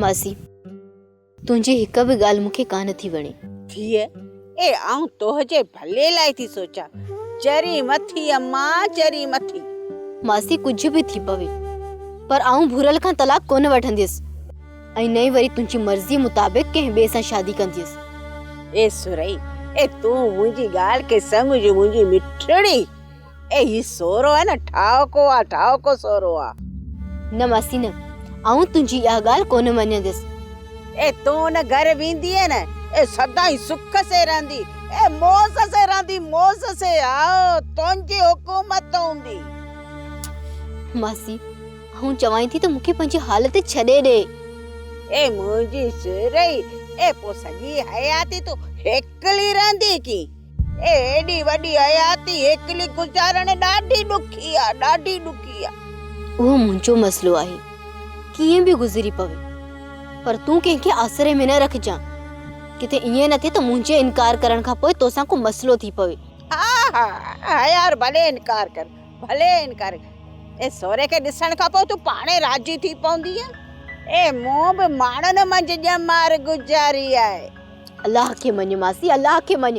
ماسي، تنهنجي هڪ به ڳالهه مون کي ڪانه ٿي وڻي. ڌيء، اي آئون توهجي ڀلي لاء ٿي سوچان. چري مٿي امان، چري مٿي. ماسي، ڪجهه به ٿي پوي، پر آئون ڀورل کان طلاق ڪونه وٺنديس ۽ نه ئي وري تنهنجي مرضيء مطابق ڪنهن ٻئي سان شادي ڪنديس. اي سرهي، اي تون منهنجي ڳالهه کي سمجهه منهنجي مٺڙي. اي هي سورو آهي نه ٺاهوڪو آ، ٺاهوڪو سورو آ. نه ماسي نه، آئون تنهنجي اها ڳالهه ڪونه مڃينديس. اي تون ان گهر ويندينء نه، اي سدائين سک سي رهندي، اي موز سي رهندي، موز سي، هائو تنهنجي حڪومت هوندي. ماسي، آئون چوانء ٿي ته مون کي پنهنجي حال تي ڇڏي ڏي. اي منهنجي سرهي، اي پوء سڄي حياتي تون هيڪلي رهندين ڪي؟ اي ايڏي وڏي حياتي هيڪلي گذارڻ ڏاڍي ڏکي آ، ڏاڍي ڏکي آ. اهو منهنجو مسئلو آهي، ڪيئن به گذري پوي، پر تون ڪنهن کي آسري ۾ نه رکجان، ڪٿي ائين نه ٿئي ته منهنجي انڪار ڪرڻ کان پوء توسان ڪو مسئلو ٿي پوي. ها ها ها يار ڀلي انڪار ڪر، ڀلي انڪار ڪر. اي سوري کي ڏسڻ کان پوء تون پاڻهي راضي ٿي پوندينء. اي مون به ماڻهن منجهه ڄمار گذاري آهي. الله کي مڃ ماسي الله کي مڃ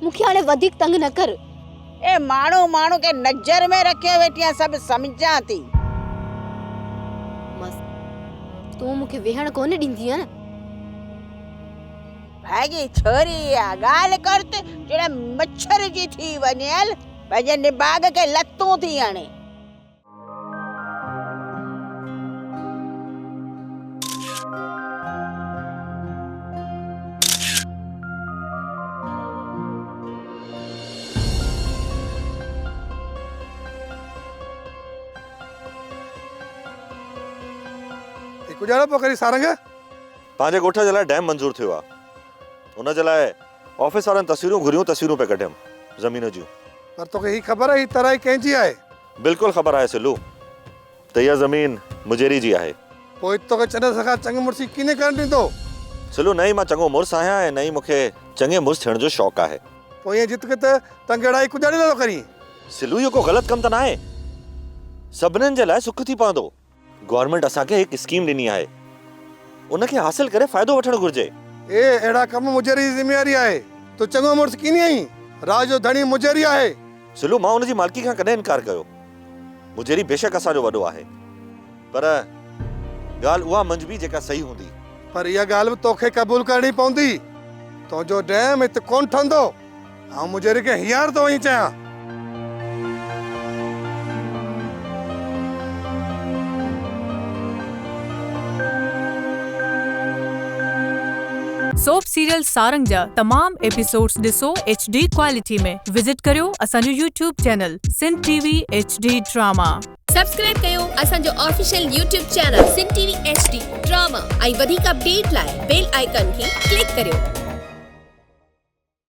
مون کي هاڻي وڌيڪ تنگ نه ڪر. اي ماڻهو ماڻهو کي نظر ۾ رکيو ويٺي آهيان سڀ سمجهان ٿي. ماسي تون مون کي ويهڻ ڪونه ڏيندينء نه. ڀاڳي ڇوري اها ڳالهه ڪر ته جهڙا مڇر جي ٿي وڃي هل پنهنجي نڀاڳ کي لتون ٿي هڻي. هي ڪجهه پيو ڪرين سارنگ؟ پنهنجي ڳوٺ جي لاء ڊيم منظور ٿيو آ ان جي لاء آفيس وارن تصويرون گهريون تصويرون پئي ڪڍيم زمين جون. پر توکي هي خبر آهي هي ترائي ڪنهن جي آهي؟ بلڪل خبر آهي سلو ته اها زمين مجيري جي آهي. پوء توکي چنيسر کان چڱي مڙسي ڪيئن ڪرڻ ڏيندو؟ سلو نه ئي مان چڱو مڙس آهيان ۽ نه ئي مون کي چڱي مڙس ٿيڻ جو شوق آهي. پوء ائين جت ڪت تنگڙائي ڪڄاڙي نه ٿو ڪرين؟ سلو اهو ڪو غلط ڪم ته ناهي. سڀنين جي لاء سک ٿي پوندو. گورنمينٽ اسان کي هڪ اسڪيم ڏني آهي ان کي حاصل ڪري فائدو وٺڻ گهرجي. اي اهڙا ڪم مجيري جي ذميواري آهي. تون چڱو مڙس ڪيني آهين. راڄ جو ڌڻي مجيري آهي. سلو مان ان جي مالڪي کان ڪڏهن انڪار ڪيو. مجيري بيشڪ اسان جو وڏو آهي پر ڳالهه اها مڃبي جيڪا صحيح هوندي. پر اها ڳالهه به توکي قبول ڪرڻي پوندي. تنهنجو ڊيم هت ڪونه ٺهندو. آئون مجيري کي هينئر ٿو وڃي چيان. سوپ سيريل سارنگ جا تمام ايپيسوڊز ڏسو ايڇ ڊي ڪوالٽي ۾ وزٽ ڪريو اسان جو YouTube channel Sindh T V H D drama. Subscribe ڪيو اسان جو official YouTube channel Sindh T V H D drama ۽ وڌيڪ اپڊيٽ لاء بيل آئيڪان کي ڪلڪ ڪريو.